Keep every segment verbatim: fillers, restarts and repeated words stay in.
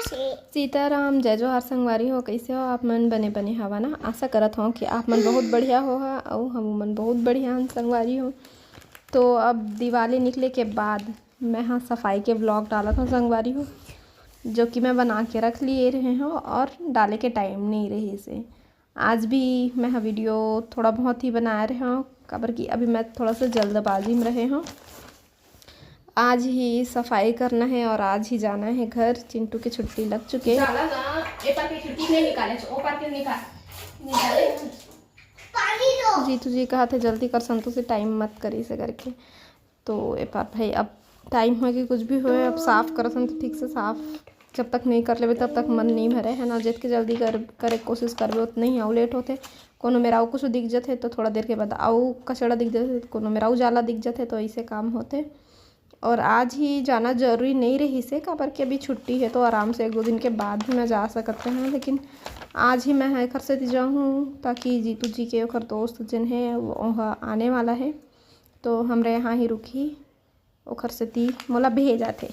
सीताराम, जय जोहार संगवारी हो। कइसे हो आप मन? बने बने हवा ना? आशा करत हो कि आप मन बहुत बढ़िया हो हा, अउ हम मन बहुत बढ़िया हन संगवारी हो। तो अब दिवाली निकले के बाद मैं हा सफाई के vlog डालत हो संगवारी हो, जो कि मैं बना के रख लिए रहे हो और डाले के time नहीं रहिसे। आज भी मैं हा video थोड़ा बहुत ही बनाए रहे हो, काबर कि अभी मैं थोड़ा सा जल्दबाजी में रहे हो। आज ही सफाई करना है और आज ही जाना है घर। चिंटू के छुट्टी लग चुके हे। जाला ना, ए पार के खिड़की नहीं निकाले, ओ पार के निकाल, निकाले। जीतू जी कहा थे, "जल्दी कर संतोषी, time मत करी से," करके। तो ए पार भाई, अब time होए कि कुछ भी होए, अब साफ करत हन तो ठीक से साफ जब तक नहीं कर लेबे तब तक मन नहीं भरे, है ना। जितके जल्दी कर, करे के कोशिश करबे उतने ही अउ late होथे। कोनो मेरा अउ कुछ दिख जथे तो थोड़ा देर के बाद अउ कचड़ा दिख जथे, कोनो मेरा अउ जाला दिख जथे, तो ऐसे काम होथे। और आज ही जाना जरूरी नहीं रहिसे, काबर कि अभी छुट्टी है तो आराम से एक दो दिन के बाद ही मैं जा सकत रहे हूँ, लेकिन आज ही मैं एखर सेती जाहूँ ताकि जीतू जी के ओखर दोस्त जेन है वो, ओह आने वाला है, तो हमरे यहाँ ही रुकही। ओखर सेती मोला भेजाथे।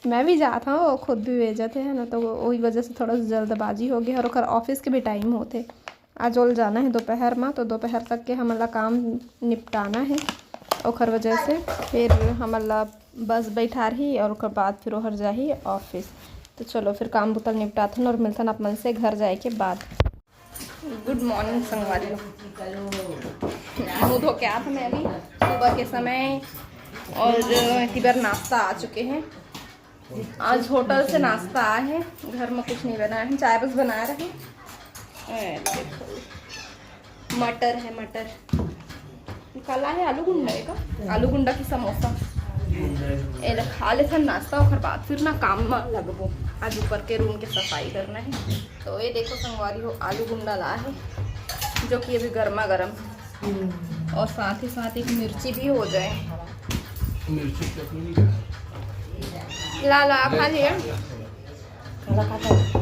मैं भी जात हूँ, वो खुद भी भेजाथे, है ना, तो वही वजह से थोड़ा सा जल्दबाजी हो गया। और ओकर office के भी time होथे, आज ओला जाना है दोपहर में, तो दोपहर तक के हमन ला काम निपटाना है। ओकर वजह से फिर हमन ला बस बैठारही और ओकर बाद फिर ओहर जाही office। तो चलो फिर काम बुता ल निपटाथन और मिलथन आप मन से घर जाए के बाद। Good morning संगवारी हो। मुँह धो के आत हन मैं अभी, सुबह के समय, और इतनी बार नाश्ता आ चुके हैं। आज होटल से नाश्ता आए है, घर में कुछ नहीं बनाए है, चाय बस बनाए रहे। ए, देखो, मटर है, मटर। काला है आलू गुंडा है का? आलू गुंडा की समोसा। ए, ले खा लेथन नाश्ता, ओकर बाद फिर ना काम में लगबो। आज ऊपर के room के सफाई करना है। तो ये देखो संगवारी हो, आलू गुंडा ला है, जो कि अभी गर्मा गर्म है। और साथ ही साथ एक मिर्ची भी हो जाए। मिर्ची चटनी नहीं खाए। ला ला, खा लिया। काला खाता है।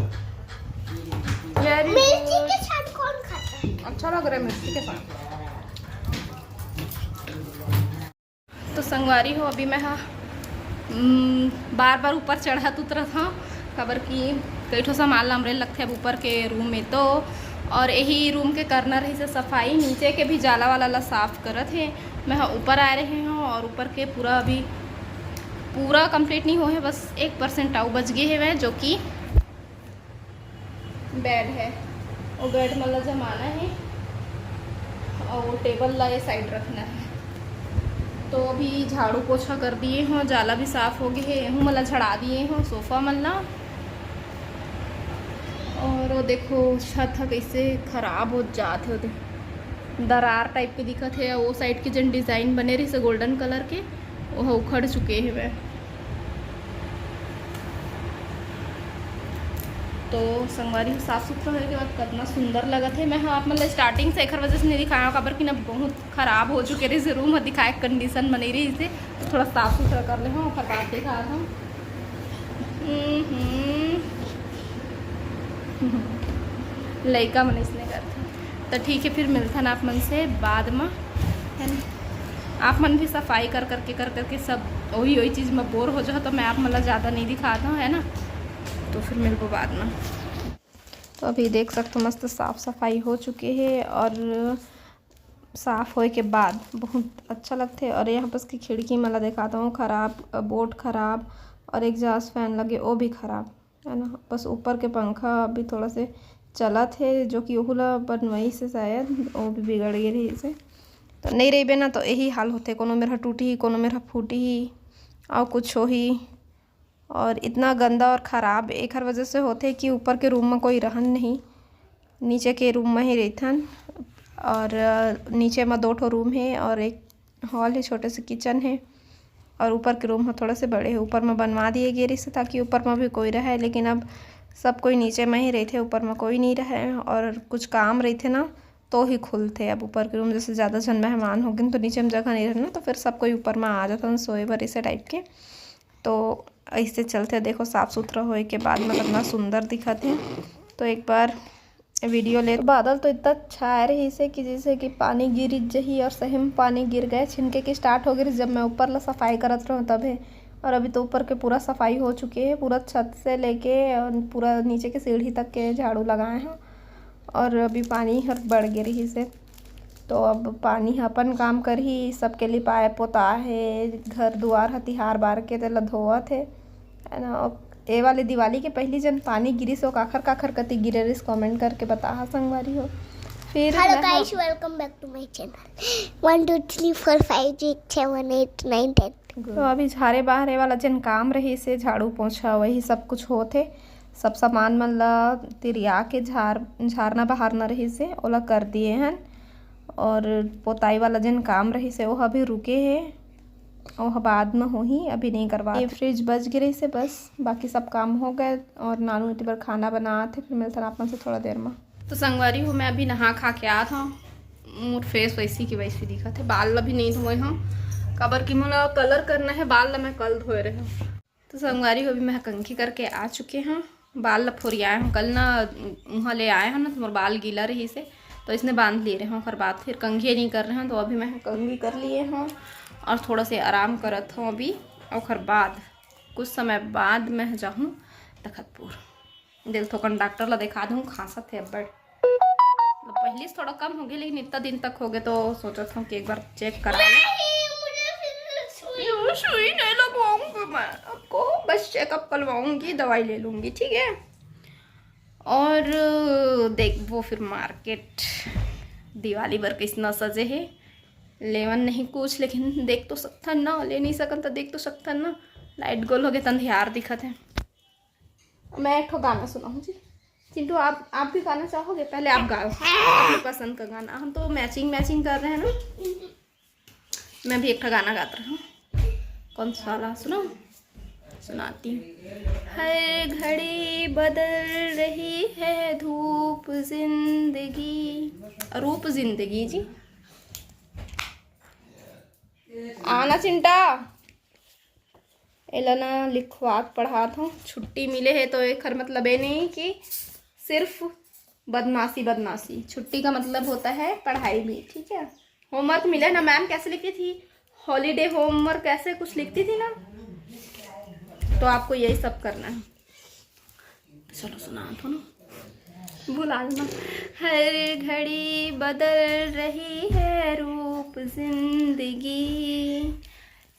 Very मिर्ची good। के साथ कौन खाता है? अच्छा लग रहा है मिर्ची के साथ। तो संगवारी हो, अभी मैं हा, उम, बार बार ऊपर चढ़त उतरत हूँ, काबर कि कई ठो सामान ला हमरे लगथे अब ऊपर के room में। तो और यही room के करना रहिसे सफाई, नीचे के भी जाला वाला ला साफ करत हे। मैं हा ऊपर आए रहे हूँ और ऊपर के पूरा अभी पूरा complete नहीं हो है, बस एक percent अउ बच गए हवे, जो कि bed है, वो bed मन ला जमाना है और वो table ला ये side रखना है। तो अभी झाड़ू पोछा कर दिए हों, जाला भी साफ हो गए है, एहू मन ला झड़ा दिए हों, sofa मन ला। और वो देखो छत ह कैसे खराब हो जात है, वो दे दरार type के दिखत है। वो side के जन design बने रहिसे golden colour के, वो ह उखड़ चुके हवे। तो संगवारी हो, साफ सुथरा होए के बाद कितना सुंदर लगत है। मैं हा आप मन ला starting से एखर वजह से नहीं दिखाया हूँ, काबर कि ना बहुत खराब हो चुके रहिसे room, दिखाए condition बनी रहिसे, तो थोड़ा साफ सुथरा कर ले हूँ, ओकर बाद दिखा हूँ। हम्म। लइका मन इसने करथे। तो ठीक है, फिर मिलथन आप मन से बाद में, है ना। आप मन भी सफाई कर करके, कर करके सब वही वही चीज़ में bore हो जाओ, तो मैं आप मन ला ज़्यादा नहीं दिखाता हूँ, है ना। तो फिर मिलबो बाद में। तो अभी देख सकते हो, मस्त साफ सफाई हो चुके है और साफ होए के बाद बहुत अच्छा लगथे। और यहाँ पास की खिड़की मन ला दिखाता हूँ, खराब, board खराब और exhaust fan लगे, वो भी खराब, है ना। बस ऊपर के पंखा अभी थोड़ा से चलत है, जो कि ओहू ला बनवाई से शायद वो भी बिगड़ गए रहिसे। तो नहीं रहिबे ना, तो यही हाल होथे, कोनो मेर ह टूटही, कोनो मेर ह फूटही, और कुछ होही। और इतना गंदा और खराब एखर वजह से होथे कि ऊपर के room में कोई रहन नहीं, नीचे के room में ही रहिथन। और, अ, नीचे में दो ठो room है और एक hall है, छोटे से kitchen है। और ऊपर के room ह थोड़ा से बड़े है, ऊपर में बनवा दिए गए रहिसे ताकि ऊपर में भी कोई रहे, लेकिन अब सब कोई नीचे में ही रहिथे, ऊपर में कोई नहीं रहे। और कुछ काम रहिथे ना, तो ही खुलथे। अब ऊपर के room जैसे ज़्यादा झन मेहमान होगिन तो नीचे में जगह नहीं रहे ना, तो फिर सब कोई ऊपर में आ जाथन सोए बर, ऐसे type के। तो ऐसे चलथे, देखो साफ सुथरा होए के बाद में कितना सुंदर दिखत है। तो एक बार video ले, बादल तो इतना छाए रहिसे कि जैसे कि पानी गिर जही, और सही में पानी गिर गए, छिनके के start हो गए। जब मैं ऊपर ला सफाई करत रहूँ तभे और अभी तो ऊपर के पूरा सफाई हो चुके हे, पूरा छत से लेके और पूरा नीचे के सीढ़ी तक के झाड़ू लगाए हंव। और अभी पानी हर बढ़ गे रहिस हे, तो अब पानी ह अपन काम करही। सबके लिपाए पोताए हे, घर दुआर ह तिहार बार के तेला धोवत हे, है ना। ए वाले दिवाली के पहिली जन पानी गिरिस, ओ काखर काखर कति गिरे रिस, comment करके बताहा संगवारी हो। फिर Hello मैं guys, welcome back to my channel. One, two, three, four, five, six, seven, eight, nine, ten. तो अभी झारे बहारे वाला जेन काम रहिस हे, झाड़ू पोछा, वही सब कुछ होत हे। सब सामान मन ला तिरिया के झार झारना बहारना रहिस हे, ओला कर दिए हन। और पोताई वाला जेन काम रहिस हे, ओह अभी रुके हे, ओह बाद में होही, अभी नहीं करवा। ये फ्रिज बज गे रहिस हे बस, बाकी सब काम हो गए। और नानू एती बर खाना बनात हे, फिर मिलथन आप मन से थोड़ा देर में। तो संगवारी हो, मैं अभी नहा खा के आत हंव। मोर फेस वैसी की वैसी दिखत हे। बाल ला भी नहीं धोए हंव, काबर कि मोला कलर करना हे। बाल ला मैं कल धोए रहेंव। तो संगवारी हो, अभी मैं कंघी करके आ चुके हंव। बाल ला फोरियाए हंव, कल ना उहाँ ले आए हंव ना, तो मोर बाल गीला रहिस हे, तो इसने बांध लिए रहेंव। ओकर बाद फिर कंघी नहीं कर रहेंव, तो अभी मैं कंघी कर लिए हंव और थोड़ा से आराम करत हंव अभी। ओकर बाद कुछ समय बाद मैं जाहूँ तखतपुर। दिल थोकन डॉक्टर ला दिखा दूँ, खांसत हे अब्बड़। मतलब, पहले से थोड़ा कम हो गया, लेकिन इतना दिन तक हो गए, तो सोचत हूँ कि एक बार चेक करा लें। नहीं, मुझे फिर से सुई। ये सुई नहीं लगवाऊंगी मैं आपको, बस चेकअप करवाऊंगी, दवाई ले लूंगी, ठीक है। और देख, वो फिर मार्केट दिवाली बर कितना सजे हे। लेवन नहीं कुछ, लेकिन देख तो सकथन ना, ले नहीं सकन तो देख तो सकथन ना। लाइट गोल हो गए, त अंधियार दिखत हे। मैं एक ठो गाना सुनाऊँ जी। चिंटू, आप, आप भी गाना चाहोगे? पहले आप गाओ अपनी पसंद का गाना। हम तो मैचिंग मैचिंग कर रहे हैं ना। मैं भी एक ठो गाना गात रहूँ। कौन सा वाला सुनाऊँ? सुनाती हूँ। हर घड़ी बदल रही है धूप जिंदगी, रूप जिंदगी जी। आना चिंटा। एला ना लिखवात पढ़ात हूँ। छुट्टी मिले हे तो एखर मतलब ये नहीं कि सिर्फ बदमाशी, बदमाशी। छुट्टी का मतलब होता है पढ़ाई भी, ठीक है। होमवर्क मिले ना, मैम कैसे लिखती थी, हॉलीडे होमवर्क ऐसे कुछ लिखती थी ना, तो आपको यही सब करना है। चलो सुना दो ना, बुला लेना। हर घड़ी बदल रही है रूप जिंदगी,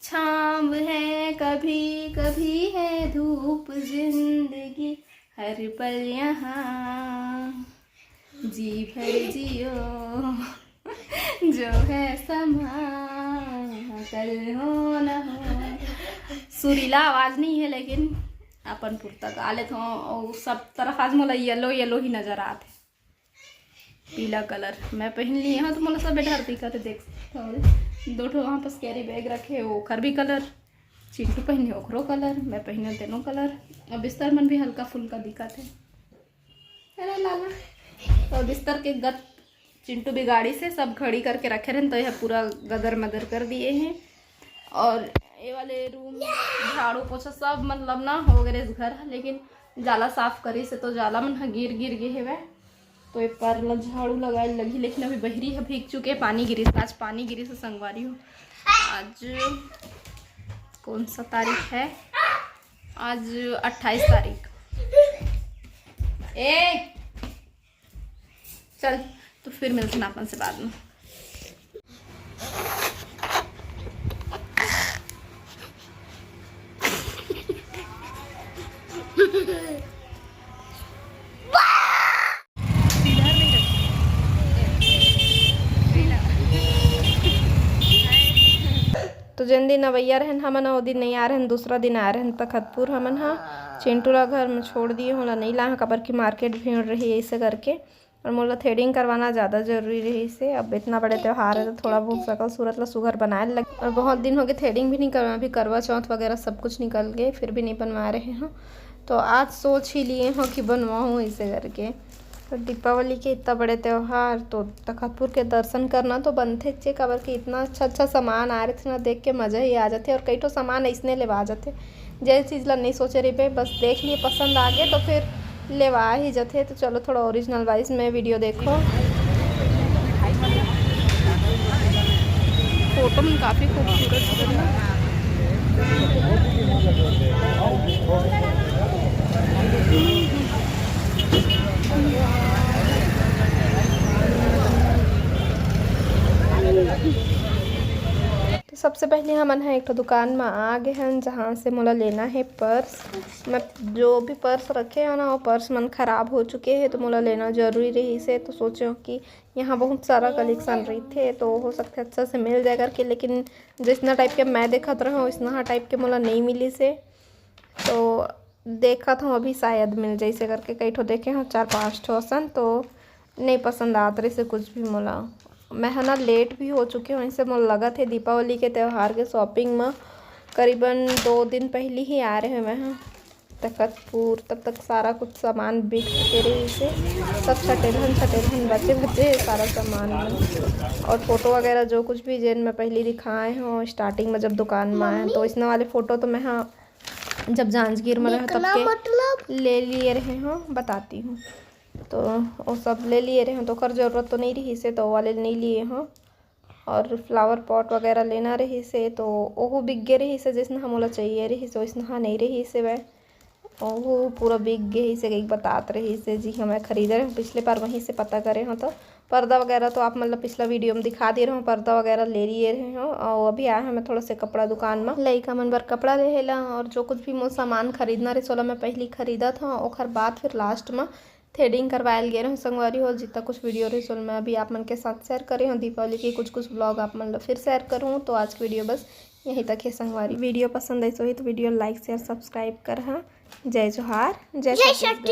छाँव है कभी कभी है धूप जिंदगी, हर पल यहाँ जी भर जियो, जो है समा कल हो न हो। सुरीला आवाज नहीं है, लेकिन अपन पुरता गा लेत हूँ। और सब तरफ आज मोला येलो येलो ही नजर आत हे, पीला कलर मैं पहन लिए हूँ, तो मोला सब डर दिखत हे। देख सकत हो, दो ठो वहाँ पास कैरी बैग रखे, ओखर भी कलर, चिंटू पहने ओखरो कलर, मैं पहने तेनो कलर। अब बिस्तर मन भी हल्का फुल्का दिखत हे, है ना लाला? तो बिस्तर के गत चिंटू बिगाड़ी से सब घड़ी करके रखे रहन, तो यह पूरा गदर मदर कर दिए हैं। और ये वाले रूम, झाड़ू पोछा सब मतलब ना हो गए इस घर, लेकिन जाला साफ करी से तो जाला मन ह गिर गिर गे हेवय, तो ये पर ला झाड़ू लगाए लगही। लेकिन अभी बहरी ह भीग चुके, पानी गिरिस, आज पानी गिरिस संगवारी हो। आज कौन सा तारीख है? आज अट्ठाईस तारीख। ए, चल, तो फिर मिलते हैं अपन से बाद में। तो जेन दिन अवैया रहन हमन, ओ दिन नहीं आ रहन, दूसरा दिन आ रहन तखतपुर हमन ह। चिंटू ला घर में छोड़ दिए, ओला नहीं लाए, काबर कि मार्केट भीड़ रही, ऐसे करके। और मोला थ्रेडिंग करवाना ज़्यादा जरूरी रही से। अब इतना बड़े त्यौहार है, तो थोड़ा बहुत शकल सूरत ला सुघर बनाए लगे। और बहुत दिन हो गए थ्रेडिंग भी नहीं करवा, अभी करवा चौथ वगैरह सब कुछ निकल गए, फिर भी नहीं बनवा रहे हैं। तो आज सोच ही लिए हो कि बनवाऊँ इसे करके। तो दीपावली के इतना बड़े त्यौहार, तो तखतपुर के दर्शन करना तो बनथे चे, काबर कि इतना अच्छा अच्छा सामान आ रहे थे ना, देख के मज़ा ही आ जाते। और कई ठो सामान ऐसने लेवा जाते, जे चीज़ ला नहीं सोचे रहिबे, बस देख लिए, पसंद आ गए तो फिर लेवा ही जथे। तो चलो, थोड़ा ओरिजिनल वाइज में वीडियो देखो। फोटो में काफ़ी खूबसूरत है ना। तो सबसे पहले हमन ह एक ठो दुकान म आ गे हन, जहाँ से मोला लेना हे पर्स। मैं जो भी पर्स रखे हव ना, वो पर्स मन खराब हो चुके हे, तो मोला लेना जरूरी रहिस हे। तो सोचे हव कि यहाँ बहुत सारा कलेक्शन रहिथे, तो हो सकथे अच्छा से मिल जाए करके, लेकिन जैसना टाइप के मैं देखत रहूँ, वैसना टाइप के मोला नहीं मिलिस हे। तो देखत हूँ अभी शायद मिल जैसे करके कई ठो देखे हूँ, चार पाँच ठो असन, तो नहीं पसंद आत रहिस हे कुछ भी मोला। मैं ह ना लेट भी हो चुके हूँ, इसे मोला लगत हे दीपावली के त्यौहार के शॉपिंग म करीबन दो दिन पहली ही आ रहे हूँ मैं ह। तखत पूर तब तक सारा कुछ सामान बिक चुके रहिस हे, सब छटेलहन छटेलहन बचे बचे हे सारा सामान मन। और फोटो वगैरह जो कुछ भी जेन मैं पहली दिखाए हूँ स्टार्टिंग में जब दुकान में आए हूँ, तो इसने वाले फोटो तो मैं हाँ जब जांजगीर में रहे तब के ले लिए रहे हूँ, बताती हूँ। तो वो सब ले लिए रहे हूँ, तो ओकर जरूरत तो नहीं रहिस हे, तो वो वाले नहीं लिए हूँ। और फ्लावर पॉट वगैरह लेना रहिस हे, तो ओहू बिक गे रहिस हे, जैसना मोला चाहिए रहिस हे, वैसना नहीं रहिस हे वह। ओहू पूरा बिक गे रहिस हे, एक बतात रहिस हे जी, हमें खरीदे रहे हूँ पिछले बार, वहीं से पता करे हूँ। तो पर्दा वगैरह तो आप मतलब पिछला वीडियो में दिखा दे रहे हूँ, पर्दा वगैरह ले लिए रहे हूँ। और अभी आए हूँ मैं थोड़ा से कपड़ा दुकान में, लइका मन बर कपड़ा लेहे ला, और जो कुछ भी मोर सामान खरीदना रहिस ओला मैं पहली खरीदत हूँ, ओकर बाद फिर लास्ट में थ्रेडिंग करवायल गे रहूँ संगवारी हो। जितना कुछ वीडियो रहिस ओला मैं अभी आप मन के साथ शेयर करे हूँ, दीपावली के कुछ कुछ व्लॉग आप मन ला फिर शेयर करूँ। तो आज की वीडियो बस यहीं तक हे संगवारी। वीडियो पसंद आई होही तो वीडियो लाइक शेयर सब्सक्राइब कर हा। जय जोहार, जय जय छत्तीसगढ़।